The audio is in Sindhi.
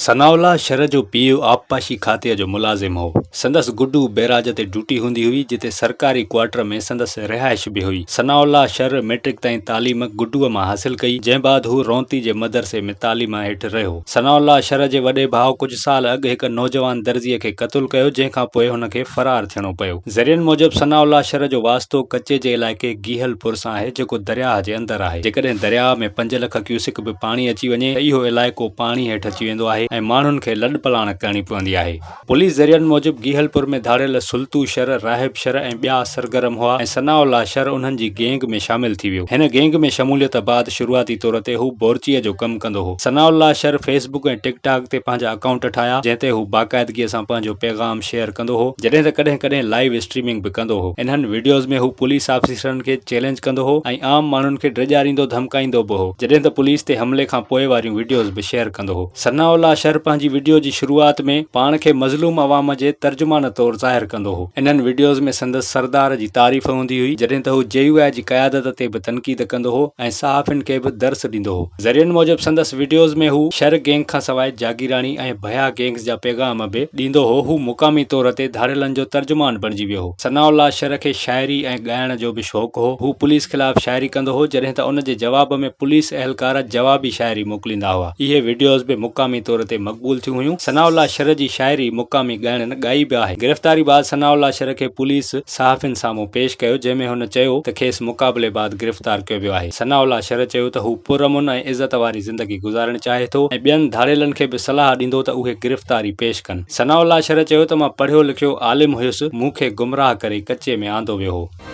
ثناء الله شر جو پيء آبپاشي کاتي جو ملازم هو. سندس گڊو بئراج تي ڊيوٽي هوندي هئي، جتي سرڪاري ڪوارٽر ۾ سندس رهائش به هئي. ثناء الله شر مئٽرڪ تائين تعليم گڊوء مان حاصل ڪئي، جنهن بعد هو رونتي جي مدرسي ۾ تعليم هيٺ رهيو. ثناء الله شر جي وڏي ڀاء ڪجهه سال اڳ هڪ نوجوان درزيء کي قتل ڪيو، جنهن کان پوء هن کي فرار ٿيڻو پيو. ذريعن موجب ثناء الله شر جو واسطو ڪچي جي علائقي گيهل پور سان آهي، جيڪو درياهه جي اندر آهي. جيڪڏهن درياهه ۾ پنج لک ڪيوسڪ به پاڻي اچي وڃي ته اهو علائقو پاڻي هيٺ اچي ويندو آهي ۽ ماڻهن کي لڏپلاڻ ڪرڻي پوندي آهي. پوليس ذريعن موجب گيهل پور ۾ ڌاڙيل سلطو شر، راهب شر ۽ ٻيا سرگرم هئا ۽ ثناء الله شر انهن جي گينگ ۾ شامل ٿي ويو. هن گينگ ۾ شموليت بعد شروعاتي طور تي هو بورچيء جو ڪم ڪندو هو. ثناء الله شر فيس بڪ ۽ ٽڪ ٽاڪ تي پنهنجا اڪائونٽ ٺاهيا، جنهن تي هو باقاعدگيء سان پنهنجو پيغام شيئر ڪندو هو، جڏهن ته ڪڏهن ڪڏهن لائيو اسٽريمنگ به ڪندو هو. انهن وڊيوز ۾ هو پوليس آفيسرن کي چئلينج ڪندو هو ۽ عام ماڻهن کي ڊيڄاريندو ڌمڪائيندو به هو، جڏهن ته پوليس تي حملي کان پوء واريون وڊيوز به شيئر ڪندو هو. ثناء الله شر پنهنجي وڊيو جي شروعات ۾ پاڻ کي مظلوم عوام جي ترجمان طور ظاهر ڪندو هو. انهن وڊيوز ۾ سندس سردار جي تعريف هوندي هئي، جڏهن ته هو جي يو آء جي قيادت تي به تنقيد ڪندو هو ۽ صحافين کي به درس ڏيندو هو. ذريعن موجب سندس وڊيوز ۾ هو شر گينگ کانسواء جاگيراڻي ۽ ڀيا گينگز جا پيغام به ڏيندو هو، هو مقامي طور تي ڌاڙيلن جو ترجمان بڻجي ويو هو. ثناء الله شر کي شاعري ۽ ڳائڻ جو به شوق هو، هو پوليس خلاف شاعري ڪندو هو، جڏهن ته ان جي جواب ۾ پوليس اهلڪار جوابي شاعري موڪليندا هئا، اهي وڊيوز به مقامي طور تي مقبول ٿيون هيون، ثناء الله شر جي شاعري مقامي ڳائڻن ڳائي به آهي، گرفتاري بعد ثناء الله شر کي پوليس صحافين سامهون پيش ڪيو، جنهن ۾ هن چيو ته کيس مقابلي بعد گرفتار ڪيو ويو آهي. ثناء الله شر چيو ته هو پرامن ۽ عزت واري زندگي گذارڻ چاهي ٿو ۽ ٻين ڌاڙيلن کي به صلاح ڏيندو ته اهي گرفتاري پيش ڪن. ثناء الله شر چيو ته مان پڙهيو لکيو عالم هيس، مون کي گمراهه ڪري ڪچي ۾ آندو ويو هو.